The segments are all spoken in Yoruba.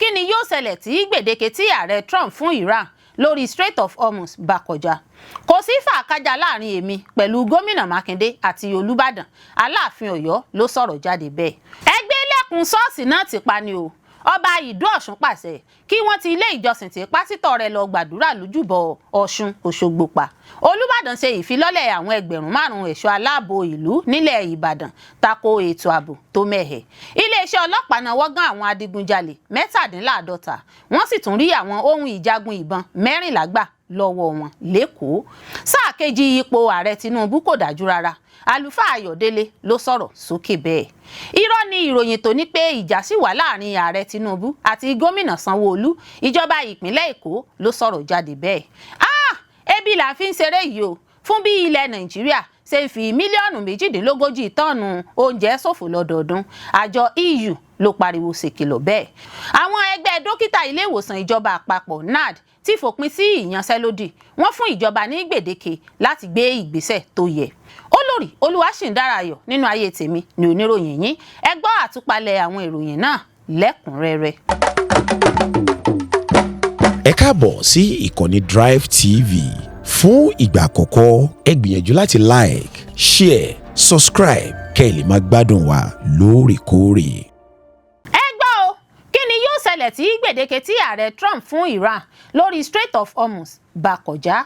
Kí ni yóò ṣẹlẹ̀ tí gbèdéke tí ààrẹ Trump fún Iran lórí Strait of Hormuz bá kọjá? Kò sí fàákájà láàrin èmi pẹ̀lú gómìnà Mákindé àti Olúbàdàn, Aláàfin Ọ̀yọ́ ló sọ̀rọ̀ jáde bẹ́ẹ̀. Ẹgbẹ́ ilẹ̀kùn ṣọ́ọ̀ṣì náà ti pa ni o. Ọba Ìdó Ọ̀ṣun pàṣẹ kí wọ́n ti ilé ìjọsìn tí pásítọ̀ rẹ̀ lọ gbàdúrà lójúbọ Ọ̀ṣun Òṣogbo pa. Olúbàdàn ṣe ìfilọ́lẹ̀ àwọn 5,000 ẹ̀ṣọ́ aláàbò ìlú nílẹ̀ Ìbàdàn tako ètò ààbò tó mẹ́hẹ̀. Iléeṣẹ́ ọlọ́pàá náwó gán àwọn adigunjalè 47, wọ́n sì tún rí àwọn ohun ìjagun ìbọn 14 gbà lọ́wọ́ wọn l'Ékòó. Sáà kejì ipò ààrẹ Tinubu kò dájú rárá, àlùfáà Ayọ̀délé ló sọ̀rọ̀ sókè bẹ́ẹ̀. Irọ́ ni ìròyìn tó ní pé ìjà sì wà láàrin ààrẹ Tinubu àti gómìnà Sanwó-Olú, ìjọba ìpínlẹ̀ Èkó ló sọ̀rọ̀ jáde bẹ́ẹ̀. Ah, ebi là ń fi ń ṣeré yìí o. Fún bí ilẹ̀ Nàìjíríà ṣe ń fi mílíọ̀nù 38 tọ́ọ̀nù oúnjẹ ṣòfò lọ́dọọdún, àjọ EU ló pariwo ṣèkìlọ̀ bẹ́ẹ̀. Àwọn ẹgbẹ́ dókítà ilé ìwòsàn ìjọba àpapọ̀ NARD ti fòpin sí ìyanṣẹ́lódì. Wọ́n fún ìjọba ní gbèdéke láti gbé ìgbésẹ̀ tó yẹ. Olórí Olúwaṣìndára Ayọ̀ nínú ayé tèmi ní oníròyìn yín. Ẹ gbọ́ àtúpalẹ̀ àwọn ìròyìn náà lẹ́kùnrẹ́rẹ́. Ẹ káàbọ̀ sí ìkànnì Drive TV. Fún ìgbà àkọ́kọ́, ẹ gbìyànjú láti like, share, subscribe kẹ́ ẹ lè máa gbádùn wa lóòrèkóòrè. Ẹ gbọ́ o, kí ni yóò ṣẹlẹ̀ tí gbèdéke tí ààrẹ Trump fún Iran lórí Strait of Hormuz bá kọjá?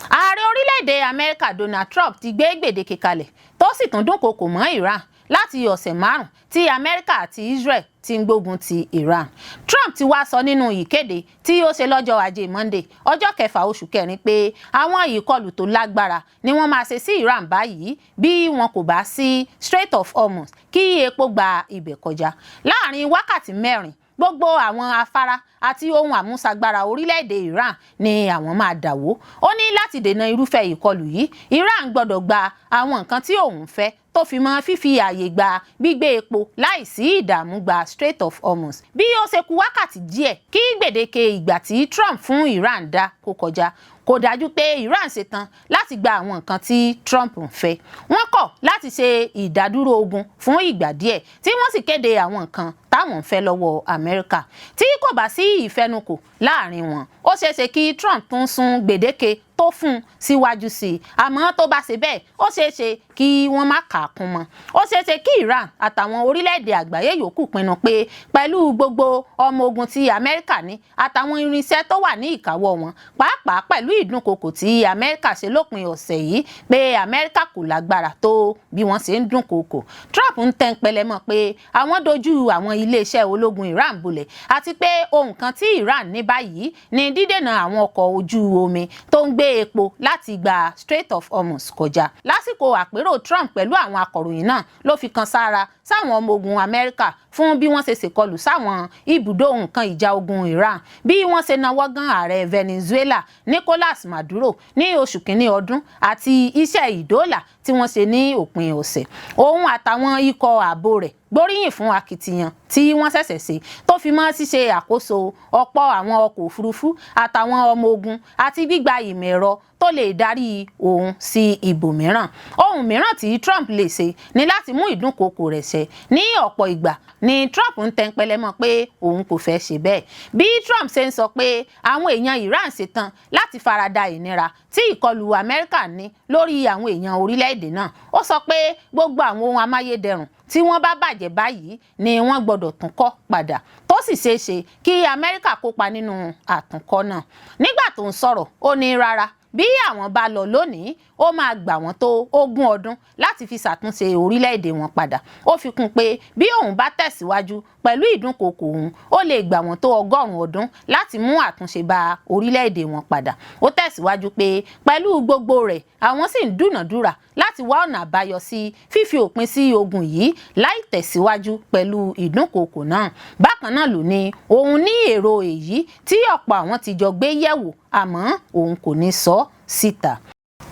Ààrẹ orílẹ̀-èdè Amẹ́ríkà Donald Trump ti gbé gbèdéke kalẹ̀ tó sì tún dúnkokò mọ́ Iran láti ọ̀sẹ̀ 5 tí Amẹ́ríkà àti Israel ti ń gbógun ti Iran. Trump ti wá sọ nínú ìkéde tí ó ṣe lọ́jọ́ ajé Monday, ọjọ́ 6 oṣù kẹrin, pé àwọn ìkọlù tó lágbára ni wọ́n máa ṣe sí Iran báyìí bí wọn kò bá sí Strait of Hormuz kí epo gba ibẹ̀ kọjá. Láàrin wákàtí 4, gbogbo àwọn afárá àti ohun àmúṣagbára orílẹ̀-èdè Iran ni àwọn máa dàwó. Ó ní láti dènà irúfẹ́ ìkọlù yìí, Iran gbọ́dọ̀ gba àwọn nǹkan tí òun fẹ́, tó fi mọ́ fífi ààyè gba gbígbé epo láìsí ìdààmú gba Strait of Hormuz. Bí ó ṣe kù wákàtí díẹ̀ kí gbèdéke ìgbà tí Trump fún Iran dá kó kọjá, kò dájú pé Iran ṣetán láti gba àwọn nǹkan tí Trump ń fẹ́. Wọ́n kọ̀ láti ṣe ìdádúró ogun fún ìgbà díẹ̀, tí wọ́n sì kéde àwọn nǹkan táwọn ń fẹ́ lọ́wọ́ Amẹ́ríkà. Tí kò bá sí ìfẹnukò láàrin wọn, ó ṣeéṣe kí Trump tún sún gbèdéke tó fún un síwájú sí i. Àmọ́ tó bá ṣe bẹ́ẹ̀, ó ṣeéṣe kí wọ́n má kà á kún mọ́. Ó ṣeéṣe kí Iran àtàwọn orílẹ̀-èdè àgbáyé yòókù pinnu pé pẹ̀lú gbogbo ọmọ ogun tí Amẹ́ríkà ní àtàwọn irinṣẹ́ tó wà ní ìkáwọ́ wọn, pàápàá pẹ̀lú ìdúnkokò tí Amẹ́ríkà ṣe lópin ọ̀sẹ̀ yìí pé Amẹ́ríkà kò lágbára tó bí wọ́n ṣe ń dúnkokò, Trump ń tẹ́ńpẹ́lẹ́ mọ́ pé àwọn dojú àwọn iléeṣẹ́ ológun Iran bolẹ̀, àti pé ohun kan tí Iran ní báyìí ní dídènà àwọn ọkọ̀ ojú omi tó ń gbé epo láti gba Strait of Hormuz kọjá. Lásìkò àpérò Trump pẹ̀lú àwọn akọ̀ròyìn náà ló fi kan sára sáwọn ọmọ ogun Amẹ́ríkà fún bí wọ́n ṣe ṣèkọlù sáwọn ibùdó nǹkan ìjà ogun Iran, bí wọ́n ṣe náwó gan ààrẹ Venezuela Nicolas Maduro ní oṣù kínní ọdún, àti iṣẹ́ ìdóòlà tí wọ́n ṣe ní òpin ọ̀sẹ̀. Òun àtàwọn ikọ̀ ààbò rẹ̀ gbóríyìn fún akitiyan tí wọ́n ṣẹ̀ṣẹ̀ ṣe, tó fi mọ́ ṣíṣe àkóso ọ̀pọ̀ àwọn ọkọ̀ òfurufú àtàwọn ọmọ ogun àti gbígba ìmọ̀ ẹ̀rọ tó lè darí òun sí ibòmíràn. Ohun mìíràn tí Trump lè ṣe ni láti mú ìdúnkookò rẹ̀ ṣẹ. Ní ọ̀pọ̀ ìgbà ni Trump ń tẹnpẹlẹ mọ́ pé òun kò fẹ́ ṣe bẹ́ẹ̀. Bí Trump ṣe ń sọ pé àwọn èèyàn Iran ṣetán láti farada ìnira tí ìkọlù Amẹ́ríkà ní lórí àwọn èèyàn orílẹ̀-èdè náà, ó sọ pé gbogbo àwọn ohun amáyédẹrùn tí wọ́n bá bàjẹ́ báyìí ni wọ́n gbọ́dọ̀ tún kọ́ padà, tó sì ṣeé ṣe kí Amẹ́ríkà kópa nínú àtúnkọ́ náà. Nígbà tó ń sọ̀rọ̀, ó ní rárá, bí àwọn bá lọ lónìí, ó máa gbà wọ́n tó 20 ọdún láti fi ṣàtúnṣe orílẹ̀-èdè wọn padà. Ó fi kún pé bí òun bá tẹ̀síwájú pẹ̀lú ìdúnkookò òun, ó lè gbà wọ́n tó 100 ọdún láti mú àtúnṣe bá orílẹ̀-èdè wọn padà. Ó tẹ̀síwájú pé pẹ̀lú gbogbo rẹ̀, àwọn sì ń dúnàdúrà láti wá ọ̀nà àbáyọ sí fífi òpin sí ogun yìí láì tẹ̀síwájú pẹ̀lú ìdúnkookò náà. Bákan náà ló ní òun ní èrò èyí tí ọ̀pọ̀ àwọn ti jọ gbé yẹ̀wò, àmọ́ òun kò ní sọ síta.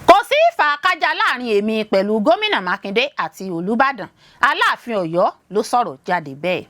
Kò sí ìfàkájà láàrin èmi pẹ̀lú gómìnà Mákindé àti Olúbàdàn, Aláàfin Ọ̀yọ́ ló sọ̀rọ̀ jáde bẹ́ẹ̀.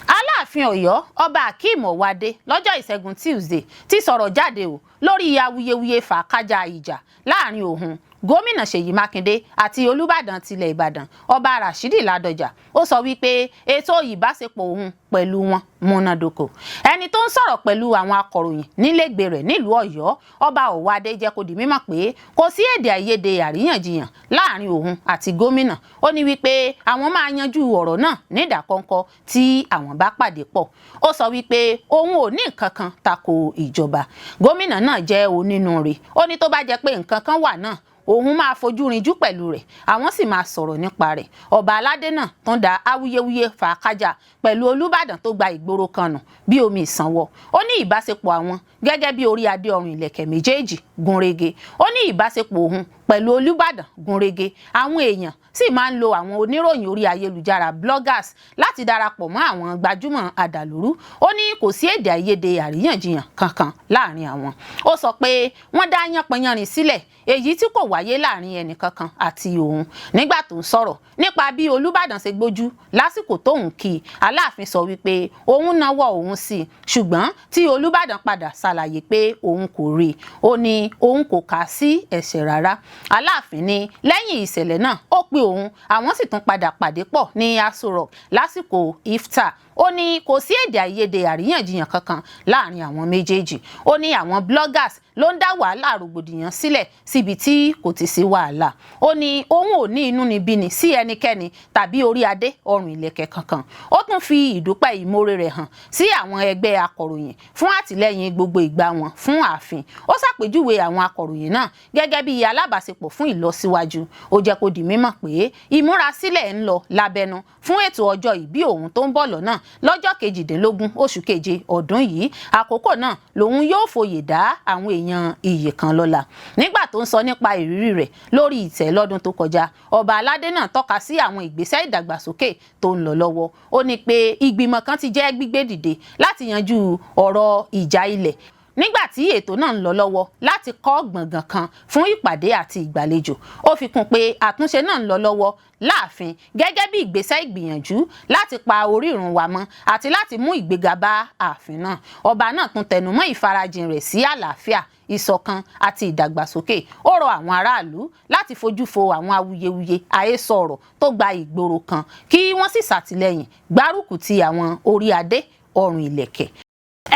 Aláàfin Ọ̀yọ́, Ọba Akeem Ọwádé, lọ́jọ́ ìṣẹ́gun Tuesday ti sọ̀rọ̀ jáde o lórí awuyewuye fàákájà ìjà láàrin òun Gómìnà Ṣèyí Mákindé àti Olúbàdàn tilẹ̀ Ìbàdàn, Ọba Rashidi Ládọjà. Ó sọ wípé ètò ìbáṣepọ̀ òun pẹ̀lú wọn múnádóko. Ẹni tó ń sọ̀rọ̀ pẹ̀lú àwọn akọ̀ròyìn nílẹ̀gbẹ́ rẹ̀ nílùú Ọ̀yọ́, Ọba Ọ̀wádé, jẹ́ kó di mímọ̀ pé kò sí èdè àìyedè àríyànjiyàn láàrin òun àti gómìnà. Ó ní wípé àwọn máa yanjú ọ̀rọ̀ náà nídàkọ́ńkọ́ tí àwọn bá pàdé pọ̀. Ó sọ wípé òun ò ní nǹkan kan tako ìjọba. Gómìnà náà jẹ́ onínúure. Ó ní tó bá jẹ́ pé nǹkan kan wà náà, òun máa fojú rinjú pẹ̀lú rẹ̀, àwọn sì máa sọ̀rọ̀ nípa rẹ̀. Ọba aládé náà tó ń da awuyewuye fàákájà pẹ̀lú Olúbàdàn tó gba ìgboro kan nù bí omi ìsanwó. Ó ní ìbáṣepọ̀ àwọn gẹ́gẹ́ bí orí adé ọrùn ìlẹ̀kẹ̀ méjèèjì gúnrégé. Ó ní ìbáṣepọ̀ òun pẹ̀lú Olúbàdàn gúnrégé. Àwọn èèyàn sì máa ń lo àwọn oníròyìn orí ayélujára, bloggers, láti darapọ̀ mọ́ àwọn gbajúmọ̀ àdàlúrú. Ó ní kò sí èdè àìyedè àríyànjiyàn kankan láàrin àwọn. Ó sọ pé wọ́n dá yánpọnyánrin sílẹ̀, èyí tí kò wáyé láàrin ẹnìkankan àti òun. Nígbà tó ń sọ̀rọ̀ nípa bí Olúbàdàn ṣe gbójú lásìkò tóun kí i, Aláàfin sọ wípé òun nawọ́ òun sí i, ṣùgbọ́n tí Olúbàdàn padà ṣàlàyé pé òun kò rí i. Ó ní òun kò kà á sí ẹ̀ṣẹ̀ rárá. Aláàfin ní lẹ́yìn ìṣẹ̀lẹ̀ náà, ó pe òun, àwọn sì tún padà pàdé pọ̀ ní Aso Rock lásìkò iftar. Ó ní kò sí èdè àìyedè àríyànjiyàn kankan láàrin àwọn méjèèjì. Ó ní àwọn bloggers ló ń dá wàhálà rògbòdìyàn sílẹ̀ síbi tí kò ti sí wàhálà. Ó ní òun ò ní inúnibíni sí ẹnikẹ́ni tàbí orí adé ọrùn ìlẹ̀kẹ̀ kankan. Ó tún fi ìdúpẹ́ ìmoore rẹ̀ hàn sí àwọn ẹgbẹ́ akọ̀ròyìn fún àtìlẹ́yìn gbogbo ìgbà wọn fún ààfin. Ó ṣàpèjúwe àwọn akọ̀ròyìn náà gẹ́gẹ́ bí alábàáṣepọ̀ fún ìlọsíwájú. Ó jẹ́ kó di mímọ̀ pé ìmúrasílẹ̀ ń lọ lábẹ́nú fún ètò ọjọ́ ìbí òun tó ń bọ̀ lọ́nà lọ́jọ́ 18 oṣù keje ọdún yìí. Àkókò náà lòun yóò foyè dá àwọn èèyàn iyì kan lọ́lá. Nígbà tó ń sọ nípa ìrírí rẹ̀ lórí ìtẹ́ lọ́dún tó kọjá, ọba aládé náà tọ́ka sí àwọn ìgbésẹ̀ ìdàgbàsókè tó ń lọ lọ́wọ́. Ó ní pé ìgbìmọ̀ kan ti jẹ́ gbígbé dìde láti yanjú ọ̀rọ̀ ìjà ilẹ̀, nígbà tí ètò náà ń lọ lọ́wọ́ láti kọ́ gbọ̀ngàn kan fún ìpàdé àti ìgbàlejò. Ó fi kún pé àtúnṣe náà ń lọ lọ́wọ́ láàfin gẹ́gẹ́ bí ìgbésẹ̀ ìgbìyànjú láti pa orírun wa mọ́ àti láti mú ìgbéga bá ààfin náà. Ọba náà tún tẹnumọ́ ìfarajìn rẹ̀ sí àlàáfíà, ìṣọ̀kan àti ìdàgbàsókè. Ó rọ àwọn aráàlú láti fojú fo àwọn awuyewuye àhesọ ọ̀rọ̀ tó gba ìgboro kan, kí wọ́n sì ṣàtìlẹ́yìn gbárùkù ti àwọn orí adé ọrùn ìlẹ̀kẹ̀.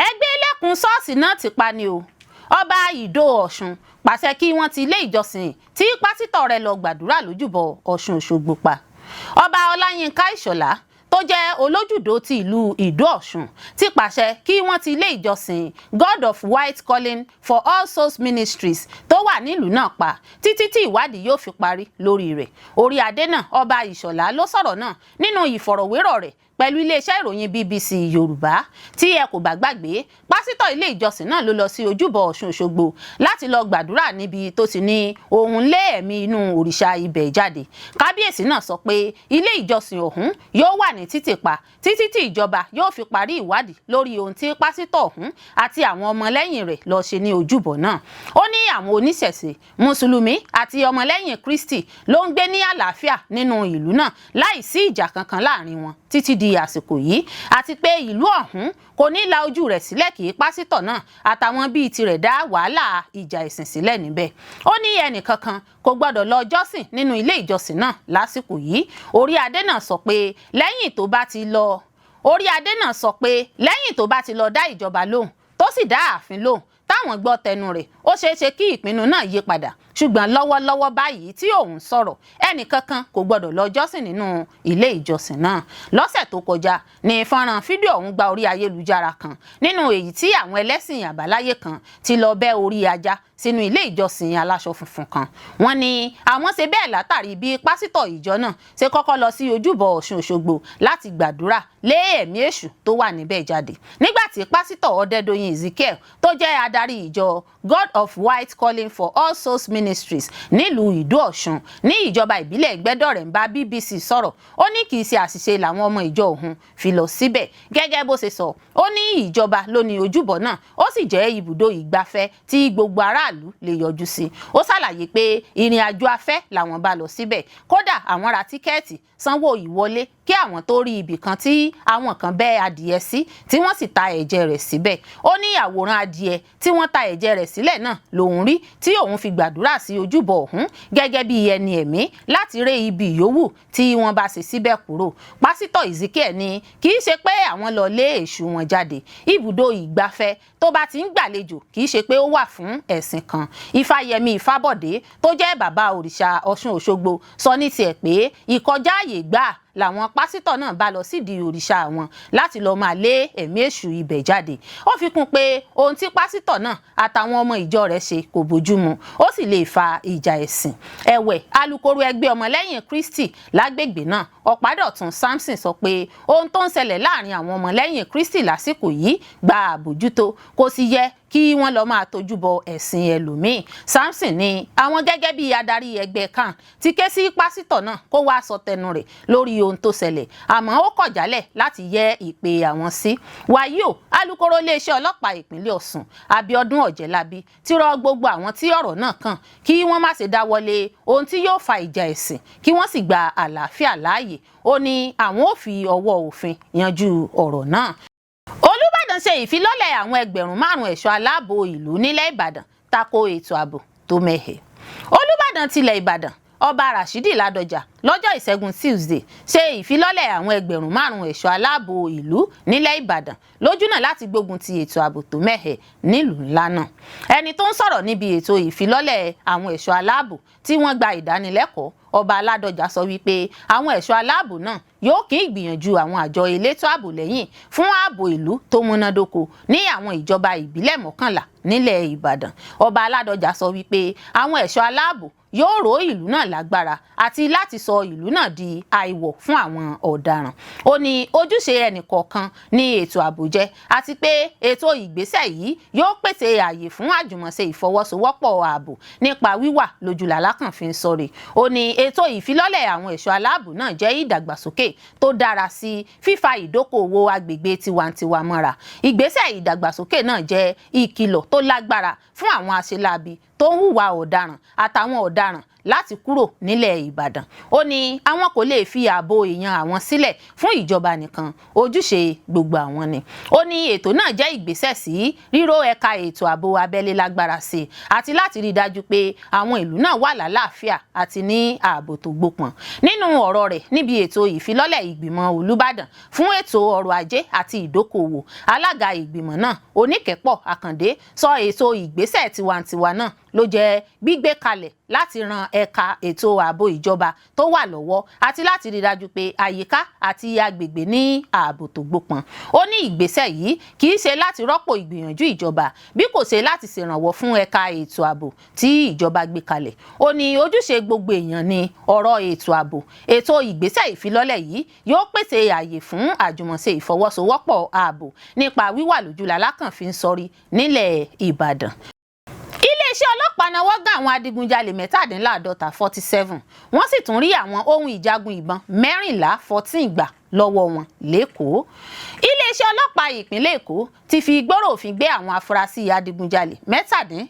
Ẹgbẹ́ ẹlẹ́kùn ṣọ́ọ̀ṣì náà ti pa ni o. Ọba Ìdó Ọ̀ṣun pàṣẹ kí wọ́n ti ilé ìjọsìn tí pásítọ̀ rẹ̀ lọ gbàdúrà lójúbọ Ọ̀ṣun Òṣogbo pa. Ọba Ọláyínká Ìṣọ̀lá, tó jẹ́ olójúdó ti ìlú Ìdó Ọ̀ṣun, ti pàṣẹ kí wọ́n ti ilé ìjọsìn God of White Calling for All Souls Ministries tó wà nílùú náà pa títí tí ìwádìí yóò fi parí lórí rẹ̀. Orí adé náà, Ọba Ìṣọ̀lá, ló sọ̀rọ̀ náà nínú ìfọ̀rọ̀wérọ̀ rẹ̀ pẹ̀lú iléeṣẹ́ ìròyìn BBC Yorùbá. Tí ẹ kò bá gbàgbé, pásítọ̀ ilé ìjọsìn náà ló lọ sí ojúbọ Ọ̀ṣun Òṣogbo láti lọ gbàdúrà, níbi tó ti ní òun lé ẹ̀mí inú òrìṣà ibẹ̀ jáde. Kábíyèsí náà sọ pé ilé ìjọsìn ọ̀hún yóò wà ní títì pa títí tí ìjọba yóò fi parí ìwádìí lórí ohun tí pásítọ̀ ọ̀hún àti àwọn ọmọlẹ́yìn rẹ̀ lọ ṣe ní ojúbọ náà. Ó ní àwọn oníṣẹ̀ṣe, mùsùlùmí àti ọmọlẹ́yìn Kristi ló ń gbé ní àlàáfíà nínú ìlú náà láì sí ìjà kankan láàrin wọn títí di àsìkò yìí, àti pé ìlú ọ̀hún kò ní la ojú rẹ̀ sílẹ̀ kí pásítọ̀ náà àtàwọn bíi tirẹ̀ dá wàhálà ìjà ìsìn sílẹ̀ níbẹ̀. Ó ní ẹnìkankan kò gbọ́dọ̀ lọ jọ́sìn nínú ilé ìjọsìn náà lásìkò yìí. Orí adé náà sọ pé lẹ́yìn tó bá ti lọ dá ìjọba lóhùn, tó sì dá ààfin lóhùn, táwọn gbọ́ tẹnu rẹ̀, ó ṣeé ṣe kí ìpinnu náà yí padà. Ṣùgbọ́n lọ́wọ́lọ́wọ́ báyìí tí òun sọ̀rọ̀, ẹnìkankan kò gbọ́dọ̀ lọ jọ́sìn nínú ilé ìjọsìn náà. Lọ́sẹ̀ tó kọjá ní fọ́nrán fídíò ọ̀hún gba orí ayélujára kan, nínú èyí tí àwọn ẹlẹ́sìn àbáláyé kan ti lọ bẹ́ orí ajá sínú ilé ìjọsìn aláṣọ funfun kan. Wọ́n ní àwọn ṣe bẹ́ẹ̀ látàrí bí pásítọ̀ ìjọ náà ṣe kọ́kọ́ lọ sí ojúbọ Ọ̀ṣun Òṣogbo láti gbàdúrà lé ẹ̀mí èṣù tó wà níbẹ̀ jáde. Nígbà tí pásítọ̀ Ọ̀dẹ́dọ̀yìn Ezekiel, tó jẹ́ adarí ìjọ God of White Calling for All Souls Ministries nílùú Ìdó Ọ̀ṣun ní ìjọba ìbílẹ̀ Ìgbẹ́dọ̀rẹ̀, ń bá BBC sọ̀rọ̀, ó ní kì í ṣe àṣìṣe làwọn ọmọ ìjọ òun fi lọ síbẹ̀. Gẹ́gẹ́ bó ṣe sọ, ó ní ìjọba ló ní ojúbọ náà, ó sì jẹ́ ibùdó ìgbafẹ́ tí gbogbo aráàlú lè yọjú sí. Ó ṣàlàyé pé ìrìn àjò afẹ́ làwọn bá lọ síbẹ̀, kódà àwọn ra tíkẹ́ẹ̀tì. Sanwó ìwọlé kí àwọn tó rí ibì kan tí àwọn kan bẹ́ adìẹ sí, tí wọ́n sì ta ẹ̀jẹ̀ rẹ̀ síbẹ̀. Ó ní àwòrán adìẹ tí wọ́n ta ẹ̀jẹ̀ rẹ̀ sílẹ̀ náà lòun rí tí òun fi gbàdúrà sí ojúbọ ọ̀hún gẹ́gẹ́ bí ẹni ẹ̀mí láti ré ibi yòówù tí wọ́n bá ṣe síbẹ̀ kúrò. Pásítọ̀ Ezekiel ní kì í ṣe pé àwọn lọ lé èṣù wọn jáde. Ibùdó ìgbafẹ́ tó bá ti ń gbàlejò kì í ṣe pé ó wà fún ẹ̀sìn kan. Ifáyẹmí Ifábọ̀dé, tó jẹ́ bàbá òrìṣà Ọ̀ṣun Òṣogbo, sọ ní tiẹ̀ pé ìkọjá àyè gbà làwọn pásítọ̀ náà bá lọ sídìí òrìṣà wọn láti lọ́ọ́ máa lé ẹ̀mí èṣù ibẹ̀ jáde. Ó fi kún pé ohun tí pásítọ̀ náà àtàwọn ọmọ ìjọ rẹ̀ ṣe kò bójúmu, ó sì lè fa ìjà ẹ̀sìn. Ẹ̀wẹ̀, alukoro ẹgbẹ́ ọmọlẹ́yìn Kristi lágbègbè náà, Ọ̀pádọ̀tun Samson, sọ pé ohun tó ń ṣẹlẹ̀ láàrin àwọn ọmọlẹ́yìn Kristi lásìkò yìí gba àbójútó, kò sì yẹ kí wọ́n lọ́ọ́ máa tójú bọ ẹ̀sìn ẹlòmíín. Samson ní àwọn gẹ́gẹ́ bíi adarí ẹgbẹ́ kan ti ké sí pásítọ̀ náà kó wáá sọ tẹnu rẹ̀ lórí ohun tó ṣẹlẹ̀, àmọ́ ó kọ̀ jálẹ̀ láti yẹ ìpè àwọn sí. Wàyí o, alukoro iléeṣẹ́ ọlọ́pàá ìpínlẹ̀ Ọ̀ṣun, Abíọ́dún Ọ̀jẹ̀lábí, ti rọ gbogbo àwọn tí ọ̀rọ̀ náà kàn kí wọ́n má ṣe dáwọ́lé ohun tí yóò fa ìjà ẹ̀sìn, kí wọ́n sì gba àlàáfíà láàyè. Ó ní àwọn ò fi ọwọ́ òfin yanjú ọ̀rọ̀ náà. Olúbàdàn ṣe ìfilọ́lẹ̀ àwọn 5,000 ẹ̀ṣọ́ aláàbò ìlú nílẹ̀ Ìbàdàn tako ètò ààbò tó mẹ́hẹ̀. Olúbàdàn tilẹ̀ Ìbàdàn, Ọba Rashidi Ládọjà, lọ́jọ́ Ìṣẹ́gun Tuesday ṣe ìfilọ́lẹ̀ àwọn 5,000 ẹ̀ṣọ́ aláàbò ìlú nílẹ̀ Ìbàdàn lójúnà láti gbógun ti ètò ààbò tó mẹ́hẹ̀ nílùú ńlá náà. Ẹni tó ń sọ̀rọ̀ níbi ètò ìfilọ́lẹ̀ àwọn ẹ̀ṣọ́ aláàbò tí wọ́n gba ìdánilẹ́kọ̀ọ́, Ọba Aládọjà, sọ wípé àwọn ẹ̀ṣọ́ aláàbò náà yóò kín ìgbìyànjú àwọn àjọ elétò ààbò lẹ́yìn fún ààbò ìlú tó múnádóko ní àwọn ìjọba ìbílẹ̀ 11 nílẹ̀ Ìbàdàn. Ọba Aládọjà sọ wípé àwọn ẹ̀ṣọ́ aláàbò yóò ró ìlú náà lágbára àti láti sọ ìlú náà di àìwọ̀ fún àwọn ọ̀daràn. Ó ní ojúṣe ẹnìkọ̀ọ̀kan ní ètò ààbò jẹ́, àti pé ètò ìgbésẹ̀ yìí yóò pèsè ààyè fún àjùmọ̀ṣe ìfọwọ́sowọ́pọ̀ ààbò nípa wíwà lójúlàlákànfin sọ̀rẹ̀. Ó ní ètò ìfilọ́lẹ̀ àwọn ẹ̀ṣọ́ aláàbò náà jẹ́ ìdàgbàsókè tó dára sí fífa ìdókòòwò agbègbè tiwantiwa mọ́ra. Ìgbésẹ̀ ìdàgbàsókè náà jẹ́ ìkìlọ̀ tó lágbára fún àwọn aṣeláabi tó ń hùwà ọ̀daràn àtàwọn ọ̀daràn láti kúrò nílẹ̀ Ìbàdàn. Ó ní àwọn kò lè fi ààbò èèyàn àwọn sílẹ̀ fún ìjọba nìkan, ojúṣe gbogbo àwọn ni. Ó ní ètò náà jẹ́ ìgbésẹ̀ sí ríró ẹ̀ka ètò ààbò abẹ́lé lágbára sí i àti láti rí i dájú pé àwọn ìlú náà wà lálàáfíà àti ní ààbò tó gbópọn. Nínú ọ̀rọ̀ rẹ̀ níbi ètò ìfilọ́lẹ̀ ìgbìmọ̀ Olúbàdàn fún ètò ọrọ̀ ajé àti ìdókòòwò, alága ìgbìmọ̀ náà, Oníkẹ́pọ̀ Àkàndé, sọ ètò ìgbésẹ̀ tiwantiwa náà ló jẹ́ gbígbé kalẹ̀ láti ran ẹ̀ka ètò ààbò ìjọba tó wà lọ́wọ́ àti láti rí dájú pé àyíká àti agbègbè ní ààbò tó gbópọn. Ó ní ìgbésẹ̀ yìí kì í ṣe láti rọ́pò ìgbìyànjú ìjọba, bí kò ṣe láti ṣèrànwọ́ fún ẹ̀ka ètò ààbò tí ìjọba gbé kalẹ̀. Ó ní ojúṣe gbogbo èèyàn ní ọ̀rọ̀ ètò ààbò. Ètò ìgbésẹ̀ ìfilọ́lẹ̀ yìí yóò pèsè ààyè fún àjùmọ̀ṣe ìfọwọ́sowọ́pọ̀ ààbò nípa wíwà lójúlalákànfin sọrí nílẹ̀ Ìbàdàn. Iléeṣẹ́ ọlọ́pàá náwó gán àwọn adigunjalè 47, 47, wọ́n sì tún rí àwọn ohun ìjagun ìbọn 14, 14 gbà lọ́wọ́ wọn lẹ́kọ̀ọ́. Iléeṣẹ́ ọlọ́pàá ìpínlẹ̀ Èkó ti fi gbọ́rọ̀ òfin gbé àwọn afurasí adigunjalè 47,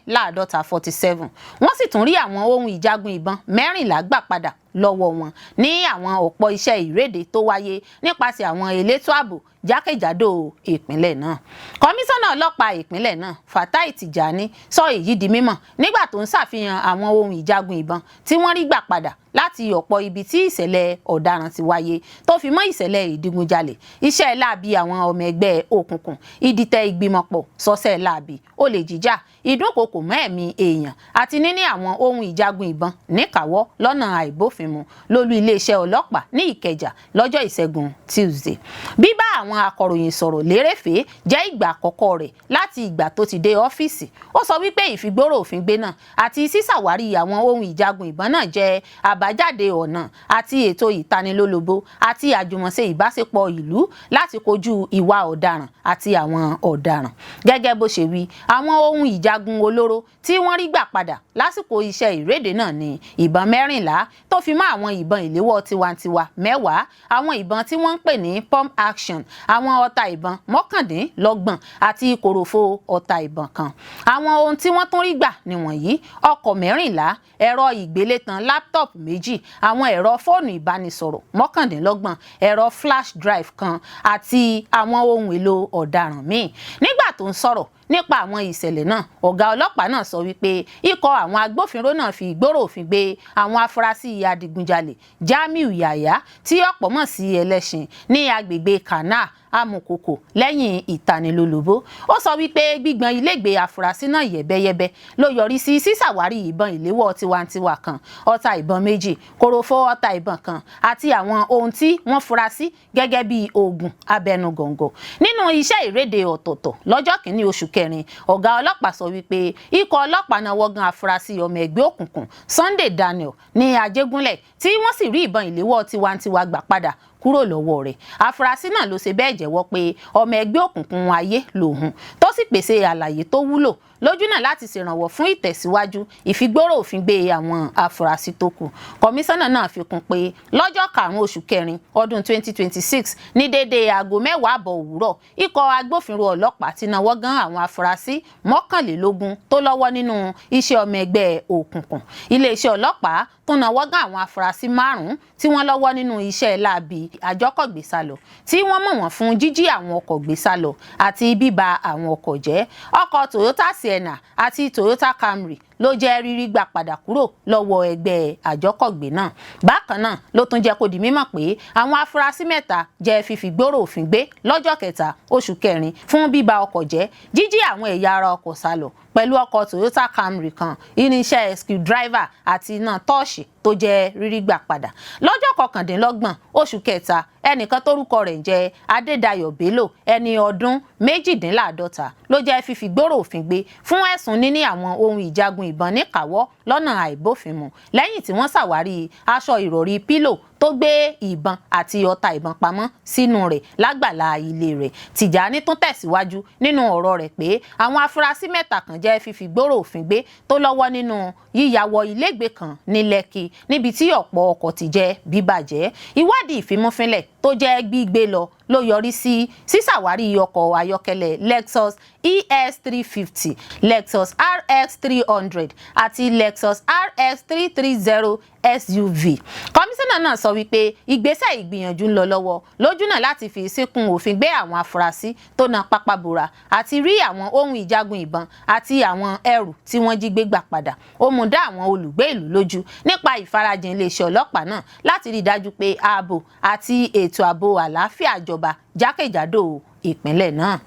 47, wọ́n sì tún rí àwọn ohun ìjagun ìbọn 14 gbà padà lọ́wọ́ wọn ní àwọn ọ̀pọ̀ iṣẹ́ ìréde tó wáyé nípasẹ̀ àwọn elétò ààbò jákèjádò ìpínlẹ̀ náà. Kọmíṣánná ọlọ́pàá ìpínlẹ̀ náà, Fatai Tijani, sọ èyí di mímọ̀ nígbà tó ń ṣàfihàn àwọn ohun ìjagun ìbọn tí wọ́n rí gbà padà láti ọ̀pọ̀ ibi tí ìṣẹ̀lẹ̀ ọ̀daràn ti wáyé, tó fi mọ́ ìṣẹ̀lẹ̀ ìdigunjalè, iṣẹ́ láabi àwọn ọmọ ẹgbẹ́ òkùnkùn, ìdìtẹ̀ ìgbìmọ̀pọ̀ sọ́sẹ̀ láabi, olè jíjà, ìdúnkokò mọ́ ẹ̀mí èèyàn àti níní àwọn ohun ìjagun ìbọn níkàáwọ́ lọ́nà àìbófinmu lólú iléeṣẹ́ ọlọ́pàá ní Ìkẹjà lọ́jọ́ Ìṣẹ́gun Tuesday. Bíbá àwọn akọ̀ròyìn sọ̀rọ̀ lérèfé jẹ́ ìgbà àkọ́kọ́ rẹ̀ láti ìgbà tó ti dé ọ́fíìsì. Ó sọ wípé ìfigbóró òfin gbé náà àti sísàwárí àwọn ohun ìjagun ìbọn náà jẹ́ àbájáde ọ̀nà àti ètò ìtanilólobó àti àjùmọ̀ṣe ìbáṣepọ̀ ìlú láti kojú ìwà ọ̀daràn àti àwọn ọ̀daràn. Gẹ́gẹ́ bó ṣe wí, àwọn ohun ìjagun olóró tí wọ́n rí gbà padà lásìkò iṣẹ́ ìréde náà ní ìbọn 14, tó fi mọ́ àwọn ìbọn ìléwọ́ tiwantiwa 10, àwọn ìbọn tí wọ́n ń pè ní pump action, àwọn ọta ìbọn 29 àti kòròfo ọta ìbọn kan. Àwọn ohun tí wọ́n tún rí gbà nìwọ̀nyí: ọkọ̀ 14, ẹ̀rọ ìgbélétan laptop. méjì, àwọn ẹ̀rọ fóònù ìbánisọ̀rọ̀ 29, ẹ̀rọ flash drive kan àti àwọn ohun èlò ọ̀daràn míì. Nígbà tó ń sọ̀rọ̀ nípa àwọn ìṣẹ̀lẹ̀ náà, ọ̀gá ọlọ́pàá náà sọ wípé ikọ̀ àwọn agbófinró náà fi ìgbóró òfin gbé àwọn afurasí adigunjalè Jamiu Yahya, tí ọ̀pọ̀ mọ̀ sí Ẹlẹ́ṣin, ní agbègbè Kanal Amukoko lẹ́yìn ìtanilólobó. Ó sọ wípé gbígbọ́n ilégbèé afurasí náà yẹ̀bẹ́yẹ́bẹ́ ló yọrí sí sísàwárí ìbọn ìléwọ́ tiwantiwa kan, ọta ìbọn méjì, kòròfo ọta ìbọn kan àti àwọn ohun tí wọ́n fura sí gẹ́gẹ́ bí oògùn abẹnugọ̀ngọ̀. Nínú iṣẹ́ ìréde ọ̀tọ̀ọ̀tọ̀ lọ́jọ́ 1 oṣù 4, ọ̀gá ọlọ́pàá sọ wípé ikọ̀ ọlọ́pàá náwó gan afurasí ọmọ ẹgbẹ́ òkùnkùn Sunday Daniel ní Ajégúnlẹ̀, tí wọ́n sì rí ìbọn ìléwọ́ tiwantiwa gbà padà kúrò lọ́wọ́ rẹ̀. Afurasí náà ló ṣe bẹ́ẹ̀ jẹ́wọ́ pé ọmọ ẹgbẹ́ òkùnkùn ayé lòun, tó sì pèsè àlàyé tó wúlò lójúnà láti ṣèrànwọ́ fún ìtẹ̀síwájú ìfigbóró òfin gbé àwọn afurasí tó kù. Kọmíṣánná náà fi kún pé lọ́jọ́ 5 oṣù 4 ọdún 2026 ní déédéé aago 10:30 òwúrọ̀, ikọ̀ agbófinró ọlọ́pàá ti náwó gan àwọn afurasí 21 tó lọ́wọ́ nínú iṣẹ́ ọmọ ẹgbẹ́ òkùnkùn. Iléeṣẹ́ ọlọ́pàá tún náwó gan àwọn afurasí márùn-ún tí wọ́n lọ́wọ́ nínú iṣẹ́ láabi àjọkọ̀gbé sálọ, tí wọ́n mọ̀ wọ́n fún jíjí àwọn ọkọ̀ gbé sálọ àti bíba àwọn ọkọ̀ jẹ́. Ọkọ̀ Toyota Sienna àti Toyota Camry ló jẹ́ rírí gbà padà kúrò lọ́wọ́ ẹgbẹ́ àjọkọ̀gbé náà. Bákan náà ló tún jẹ́ kó di mímọ̀ pé àwọn afurasí mẹ́ta jẹ́ fífi gbóró òfin gbé lọ́jọ́ 3 oṣù 4 fún bíba ọkọ̀ jẹ́, jíjí àwọn ẹ̀yà ara ọkọ̀ sálọ pẹ̀lú ọkọ̀ Toyota Camry kan, irinṣẹ́ screwdriver àti iná tọ́ọ̀ṣì tó jẹ́ rírí gbà padà. Lọ́jọ́ 29 oṣù 3, ẹnìkan tórúkọ rẹ̀ ń jẹ́ Adédayọ̀ Bello, ẹni ọdún 48, ló jẹ́ fífi gbóró òfin gbé fún ẹ̀sùn níní àwọn ohun ìjagun ìbọn níkàáwọ́ lọ́nà àìbófinmu, lẹ́yìn tí wọ́n ṣàwárí aṣọ ìrọ̀rí pílò tó gbé ìbọn àti ọta ìbọn pamọ́ sínú rẹ̀ lágbàlá ilé rẹ̀. Tìjàní tún tẹ̀síwájú nínú ọ̀rọ̀ rẹ̀ pé àwọn afurasí mẹ́ta kan jẹ́ fífi gbóró òfin gbé tó lọ́wọ́ nínú yíyàwọ̀ ilégbèé kan ní Lẹ́kì, níbi tí ọ̀pọ̀ ọkọ̀ ti jẹ́ bíbàjẹ́. Ìwádìí ìfimúfínlẹ̀ tó jẹ́ gbígbé lọ ló yọrí sí sísàwárí ọkọ̀ ayọ́kẹ́lẹ́ Lexus ES 350, Lexus RX 300 àti Lexus RX 330 SUV. Kọmíṣánná náà sọ wípé ìgbésẹ̀ ìgbìyànjú ń lọ lọ́wọ́ lójúnà láti fi síkún òfin gbé àwọn afurasí tó na pápá bora àti rí àwọn ohun ìjagun ìbọn àti àwọn ẹrù tí wọ́n jí gbé gbà padà. Ó mú dá àwọn olùgbé ìlú lójú nípa ìfarajìn iléeṣẹ́ ọlọ́pàá náà láti rí i dájú pé ààbò àti ètò ààbò àlàáfíà jọba jákèjádò ìpínlẹ̀ náà.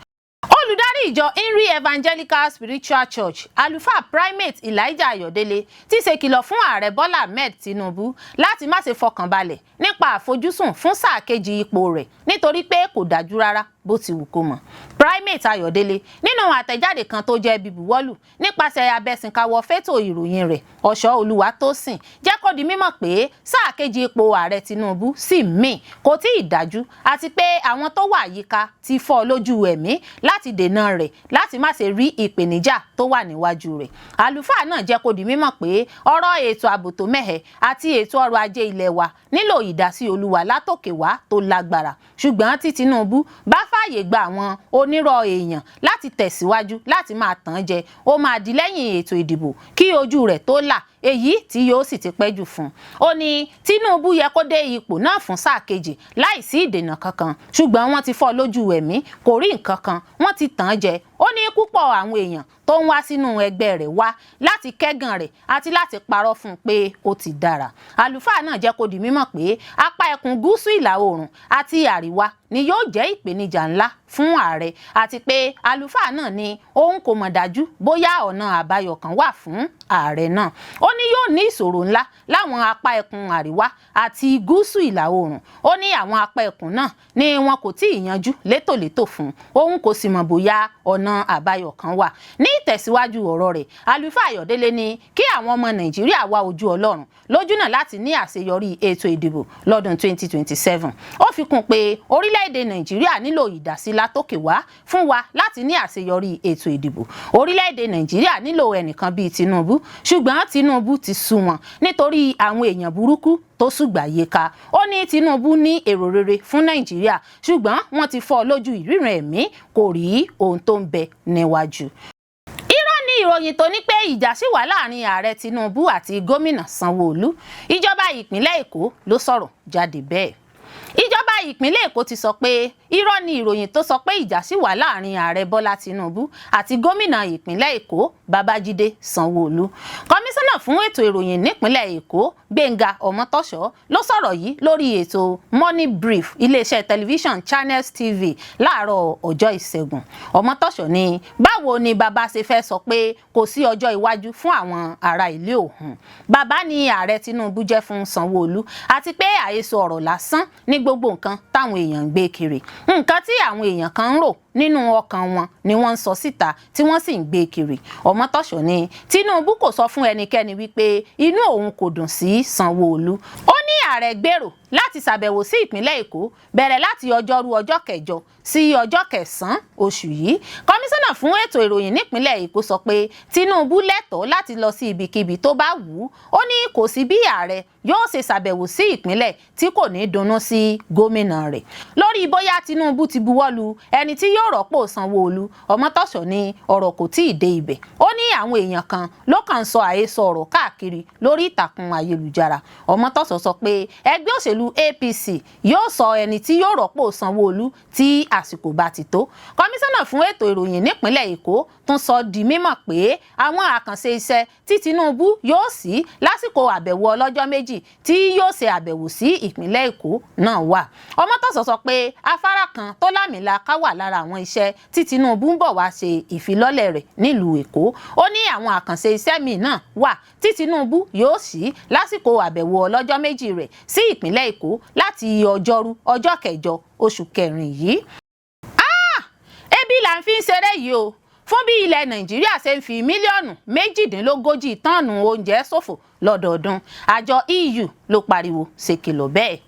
Olùdarí ìjọ Inri Evangelical Spiritual Church, Àlùfáà Primate Elijah Ayọ̀délé, ti ṣèkìlọ̀ fún Ààrẹ Bọ́lá Ahmed Tinubu láti má ṣe fọkànbalẹ̀ nípa àfojúsùn fún sáà kejì ipò rẹ̀, nítorí pé kò dájú rárá bó ti wù kó mọ̀. Primate Ayọ̀délé, nínú àtẹ̀jáde kan tó jẹ́ bíbuwọ́lù nípasẹ̀ abẹ́sìnkáwọ́ fétò ìròyìn rẹ̀, Ọ̀ṣọ́ Olúwatósìn, jẹ́ kó di mímọ̀ pé sáà kejì ipò Ààrẹ Tinubu sì mí kò tí ì dájú, àti pé àwọn tó wà yíká ti fọ́ lójú ẹ̀mí láti dènà rẹ̀ láti má ṣe rí ìpèníjà tó wà níwájú rẹ̀. Àlùfáà náà jẹ́ kó di mímọ̀ pé ọ̀rọ̀ ètò ààbò tó mẹ́hẹ̀ àti ètò ọrọ̀ ajé ilẹ̀ wa nílò ìdásí Olúwa látòkè wá tó lágbára, ṣùgbọ́n tí Tinubu bá fààyè gba àwọn onírọ̀ èèyàn láti tẹ̀síwájú láti máa tàn jẹ, ó máa di lẹ́yìn ètò ìdìbò kí ojú rẹ̀ tó là, èyí tí yóò sì ti pẹ́ jù fún un. Ó ní Tinubu yẹ kó dé ipò náà fún sáà kejì láìsí ìdènà kankan, ṣùgbọ́n wọ́n ti fọ́ lójú ẹ̀mí, kò rí nǹkan kan, wọ́n ti tàn án jẹ. Ó ní púpọ̀ àwọn èèyàn tó ń wá sínú ẹgbẹ́ rẹ̀ wá láti kẹ́gàn rẹ̀ àti láti parọ́ fún un pé ó ti dára. Àlùfáà náà jẹ́ kó di mímọ̀ pé apá ẹkùn gúúsù ìlà oòrùn àti àríwá ni yóò jẹ́ ìpèníjà ńlá fún ààrẹ, àti pé àlùfáà náà ní òun kò mọ̀ dájú bóyá ọ̀nà àbáyọ kan wà fún ààrẹ náà. Ó ní yóò ní ìṣòro ńlá láwọn apá ẹkùn àríwá àti gúúsù ìlà oòrùn. Ó ní àwọn apá ẹkùn náà ni wọn kò tí ì yanjú létòlétò fún òun, kò sì mọ̀ bóyá ọ̀nà àbáyọ kan wà. Ní ìtẹ̀síwájú ọ̀rọ̀ rẹ̀, Àlùfáà Ayọ̀délé ní kí àwọn ọmọ Nàìjíríà wá ojú Ọlọ́run lójúnà láti ní àṣeyọrí ètò ìdìbò lọ́dún 2027. Ó fi kún pé orílẹ̀-èdè Nàìjíríà nílò ìdásí látòkè wá fún wa láti ní àṣeyọrí ètò ìdìbò. Orílẹ̀-èdè Nàìjíríà nílò ẹnìkan bíi Tinubu, ṣùgbọ́n Tinubu ti sú wọn nítorí àwọn èèyàn burúkú tó ṣùgbà yíká. Ó ní Tinubu ní èrò rere fún Nàìjíríà, ṣùgbọ́n wọ́n ti fọ́ lójú ìríran ẹ̀mí, kò rí ohun tó ń bẹ níwájú. Irọ́ ni. Ìròyìn tó ní pé ìjà sì wà láàrin ààrẹ Tinubu àti gómìnà Sanwó-Olú. Ìjọba ìpínlẹ̀ Èkó ló sọ̀rọ̀ jáde bẹ́ẹ̀. Ìjọba ìpínlẹ̀ Èkó ti sọ pé irọ́ ni ìròyìn tó sọ pé ìjà sì wà láàrin ààrẹ Bọ́lá Tinubu àti gómìnà ìpínlẹ̀ Èkó Babájídé Sanwó-Olú. Kọmíṣánná fún ètò ìròyìn nípínlẹ̀ Èkó, Gbénga Ọmọtọ́ṣọ́, ló sọ̀rọ̀ yìí lórí ètò Morning Brief iléeṣẹ́ tẹlifíṣàn Channels TV láàárọ̀ ọjọ́ Ìṣẹ́gun. Ọmọtọ́ṣọ́ ní báwo ni bàbá ṣe fẹ́ sọ pé kò sí ọjọ́ iwájú fún àwọn ará ilé òun? Bàbá ni ààrẹ Tinubu jẹ́ fún Sanwó-Olú, àti pé àhesọ ọ̀rọ̀ lásán ní gbogbo nǹkan táwọn èèyàn ń gbé kiri. Nǹkan tí àwọn èèyàn kan ń rò nínú ọkàn wọn ni wọ́n ń sọ síta tí wọ́n sì ń gbé kiri. Ọmọtọ́ṣọ́ ní Tinubu kò sọ fún ẹnikẹ́ni wípé inú òun kò dùn sí Sanwó-Olú. Ó ní ààrẹ gbèrò láti ṣàbẹ̀wò sí ìpínlẹ̀ Èkó bẹ̀rẹ̀ láti ọjọ́rú ọjọ́ 8 sí ọjọ́ 9 oṣù yìí. Kọmíṣánná fún ètò ìròyìn nípínlẹ̀ Èkó sọ pé Tinubu lẹ́tọ̀ọ́ láti lọ sí ibikíbi tó bá wù ú. Ó ní kò sí bí ààrẹ yóò ṣe ṣàbẹ̀wò sí ìpínlẹ̀ tí kò ní dunnú sí gómìnà rẹ̀. Lórí bóyá Tinubu ti buwọ́ lu ẹni tí yóò rọ́pò Sanwó-Olú, Ọmọtọ́ṣọ́ ní ọ̀rọ̀ kò tí ì dé ibẹ̀. Ó ní àwọn èèyàn kan ló kàn ń sọ àhesọ ọ̀rọ̀ káàkiri lórí ìtàkùn ayélujára. Ọmọtọ́ṣọ́ sọ pé ẹgbẹ́ òṣèlú APC yóò sọ ẹni tí yóò rọ́pò Sanwó-Olú tí àsìkò bá ti tó. Kọmíṣánná fún ètò ìròyìn nípínlẹ̀ Èkó tún sọ di mímọ̀ pé àwọn àkànṣe iṣẹ́ tí Tinubu yóò sí lásìkò àbẹ̀wò ọlọ́jọ́ 2 tí yóò ṣe àbẹ̀wò sí ìpínlẹ̀ Èkó náà wà. Ọmọtọ́ṣọ́ sọ pé afárá kan tó lámìlaka wà lára àwọn iṣẹ́ tí Tinubu ń bọ̀ wá ṣe ìfilọ́lẹ̀ rẹ̀ nílùú Èkó. Ó ní àwọn àkànṣe iṣẹ́ míì náà wà tí Tinubu yóò sí lásìkò àbẹ̀wò ọlọ́jọ́ 2 rẹ̀ sí ìpínlẹ̀ Èkó láti ọjọ́rú ọjọ́ 8 oṣù kẹrin yìí. Ebi là ń fi ń ṣeré yìí o, fún bí ilẹ̀ Nàìjíríà ṣe ń fi mílíọ̀nù 38 tọ́ọ̀nù oúnjẹ ṣòfò lọ́dọọdún. Àjọ EU ló pariwo ṣèkìlọ̀ bẹ́ẹ̀.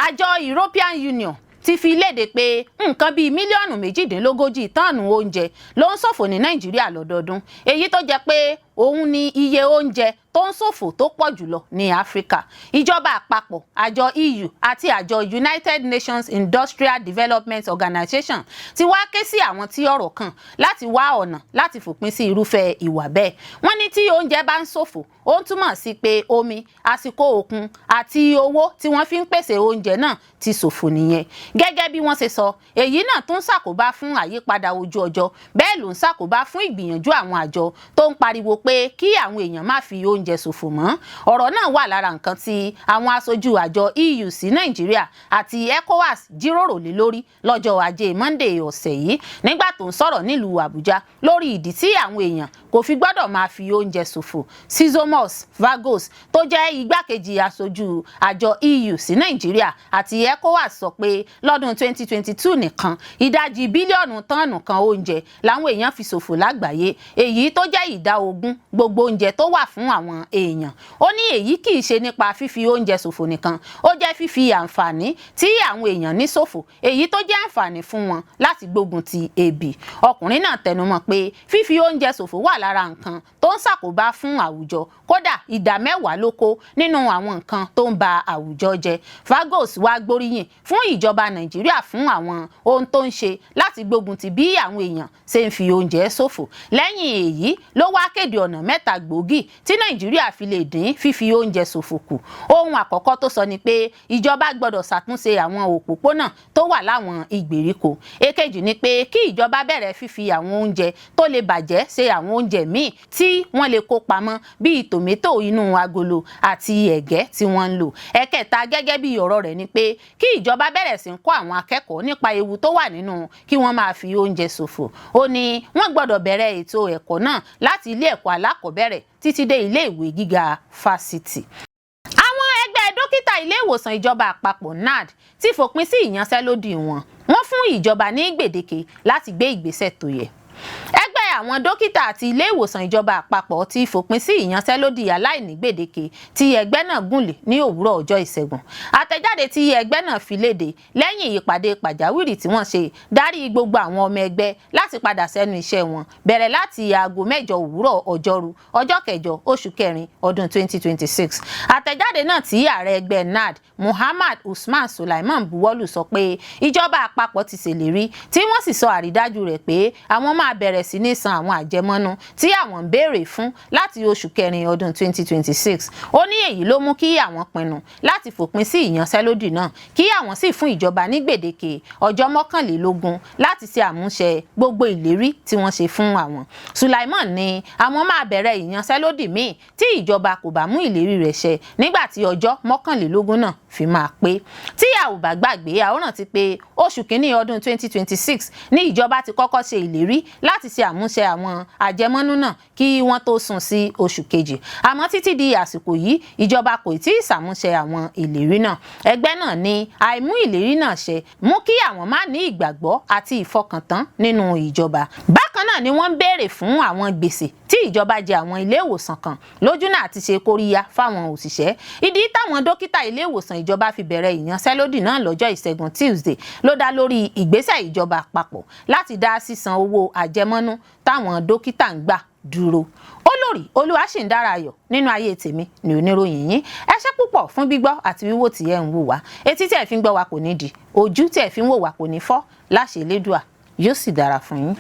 Àjọ European Union ti fi léde pé nǹkan bíi mílíọ̀nù 38 tọ́ọ̀nù oúnjẹ ló ń ṣòfò ní Nàìjíríà lọ́dọọdún, èyí tó jẹ́ pé òun ni iye oúnjẹ tó ń ṣòfò tó pọ̀ jùlọ ní Áfíríkà. Ìjọba àpapọ̀, àjọ EU àti àjọ United Nations Industrial Development Organization ti wá ké sí àwọn tí ọ̀rọ̀ kàn láti wá ọ̀nà láti fòpin sí irúfẹ́ ìwà bẹ́ẹ̀. Wọ́n ní tí oúnjẹ bá ń ṣòfò, ó ń túmọ̀ sí pé omi, àsìkò, òkun àti owó tí wọ́n fi ń pèsè oúnjẹ náà ti ṣòfò nìyẹn. Gẹ́gẹ́ bí wọ́n ṣe sọ, èyí náà tún ṣàkóbá fún àyípadà ojú ọjọ́, bẹ́ẹ̀ ló ń ṣàkóbá fún ìgbìyànjú àwọn àjọ tó ń pariwo pé kí àwọn èèyàn má fi oúnjẹ ṣòfò mọ́. Ọ̀rọ̀ náà wà lára nǹkan tí àwọn aṣojú àjọ EU sí Nàìjíríà àti ECOWAS jíròrò lé lórí lọ́jọ́ Ajé Monday ọ̀sẹ̀ yìí. Nígbà tó ń sọ̀rọ̀ nílùú Àbújá lórí ìdí tí àwọn èèyàn kò fi gbọ́dọ̀ máa fi oúnjẹ ṣòfò, Sysomos Vagos, tó jẹ́ igbákejì aṣojú àjọ EU sí Nàìjíríà àti ECOWAS, sọ pé lọ́dún 2022 nìkan, ìdajì bílíọ̀nù tọ́ọ̀nù kan oúnjẹ làwọn èèyàn fi ṣòfò lágbàáyé, èyí tó jẹ́ ìdá 20 gbogbo oúnjẹ tó wà fún àwọn èèyàn. Ó ní èyí kì í ṣe nípa fífi oúnjẹ ṣòfò nìkan, ó jẹ́ fífi àǹfààní tí àwọn èèyàn ní ṣòfò, èyí tó jẹ́ àǹfààní fún wọn láti gbógun ti ebi. Ọkùnrin náà tẹnumọ́ pé fífi oúnjẹ ṣòfò wà lára nǹkan tó ń ṣàkóbá fún àwùjọ, kódà ìdá 10 ló kó nínú àwọn nǹkan tó ń ba àwùjọ jẹ́. Vagos wá gbóríyìn fún ìjọba Nàìjíríà fún àwọn ohun tó ń ṣe láti gbógun ti bí àwọn èèyàn ṣe ń fi oúnjẹ ṣòfò. Lẹ́yìn èyí ló wá kéde ọ̀nà mẹ́ta gbòógì tí Nàìjíríà fi lè dín fífi oúnjẹ ṣòfò kù. Ohun àkọ́kọ́ tó sọ ni pé ìjọba gbọ́dọ̀ ṣàtúnṣe àwọn òpópónà tó wà láwọn ìgbèríko. Èkejì ni pé kí ìjọba bẹ̀rẹ̀ fífi àwọn oúnjẹ tó lè bàjẹ́ ṣe àwọn oúnjẹ míì tí wọ́n lè kó pamọ́, bíi tòmẹ́tò inú agolo àti ẹ̀gẹ́ tí wọ́n ń lò. Ẹ̀kẹta, gẹ́gẹ́ bí ọ̀rọ̀ rẹ̀, ni pé kí ìjọba bẹ̀rẹ̀ sí ń kọ́ àwọn akẹ́kọ̀ọ́ nípa ewu tó wà nínú kí wọ́n máa fi oúnjẹ ṣòfò. Ó ní wọ́n gbọ́dọ̀ bẹ̀rẹ̀ ètò ẹ̀kọ́ náà láti ilé ẹ̀kọ́ alákọ̀ọ́bẹ̀rẹ̀ títí dé ilé ìwé gíga fásitì. Àwọn ẹgbẹ́ dókítà ilé ìwòsàn ìjọba àpapọ̀, NARD, ti fòpin sí ìyanṣẹ́lódì wọn. Wọ́n fún ìjọba ní gbèdéke láti gbé ìgbésẹ̀ tó yẹ. Ẹgbẹ́ àwọn dókítà àti ilé ìwòsàn ìjọba àpapọ̀ ti fòpin sí ìyanṣẹ́lódì aláìní gbèdéke tí ẹgbẹ́ náà gùnlé ní òwúrọ̀ ọjọ́ Ìṣẹ́gun. Àtẹ̀jáde tí ẹgbẹ́ náà fi léde lẹ́yìn ìpàdé pàjáwìrì tí wọ́n ṣe darí gbogbo àwọn ọmọ ẹgbẹ́ láti padà sẹ́nu iṣẹ́ wọn bẹ̀rẹ̀ láti aago 8 òwúrọ̀ ọjọ́rú ọjọ́ 8 oṣù kẹrin ọdún 2026. Àtẹ̀jáde náà tí ààrẹ ẹgbẹ́ NARD, Muhammad Usman Sulaiman, buwọ́lù sọ pé ìjọba àpapọ̀ ti ṣèlérí, tí wọ́n sì sọ àrídájú rẹ̀ pé àwọn máa bẹ̀rẹ̀ sí ní sísan àwọn àjẹmọ́nú tí àwọn ń béèrè fún láti oṣù kẹrin ọdún 2026. Ó ní èyí ló mú kí àwọn pinnu láti fòpin sí ìyanṣẹ́lódì náà, kí àwọn sì fún ìjọba ní gbèdéke ọjọ́ 21 láti ṣe àmúṣẹ gbogbo ìlérí tí wọ́n ṣe fún àwọn. Sulaiman ní àwọn máa bẹ̀rẹ̀ ìyanṣẹ́lódì míì tí ìjọba kò bá mú ìlérí rẹ̀ ṣẹ nígbà tí ọjọ́ 21 náà fi máa pé. Tí a ò bá gbàgbé, a ó rántí pé oṣù kínní ọdún 2026 ní ìjọba ti kọ́kọ́ ṣe ìlérí láti ṣe àmúṣẹ àwọn àjẹmọ́nú náà kí wọ́n tó sún sí oṣù kejì. Àmọ́ títí di àsìkò yìí, ìjọba kò tí ì ṣàmúṣẹ àwọn ìlérí náà. Ẹgbẹ́ náà ní àìmú ìlérí náà ṣẹ mú kí àwọn má ní ìgbàgbọ́ àti ìfọkàntán nínú ìjọba. Bákan náà ni wọ́n ń béèrè fún àwọn gbèsè tí ìjọba jẹ àwọn ilé ìwòsàn kan lójúnà àti ṣe kóríyá fáwọn òṣìṣẹ́. Ìdí táwọn dókítà ilé ìwòsàn ìjọba fi bẹ̀rẹ̀ ìyanṣẹ́lódì náà lọ́jọ́ Ìṣẹ́gun Tuesday ló dá lórí ìgbésẹ̀ ìjọba àpapọ̀ láti dá sísan owó àjẹmọ́nú táwọn dókítà ń gbà dúró. Olórí Olúwaṣìndára Ayọ̀ nínú ayé tèmi ní oníròyìn yín. Ẹ ṣé púpọ̀ fún gbígbọ́ àti wíwò tí ẹ ń wò wá. Etí tí ẹ fi ń gbọ́ wa kò ní di, ojú tí ẹ fi ń wò wá kò ní fọ́ láṣẹ Elédùà, yóò sì dára fún yín.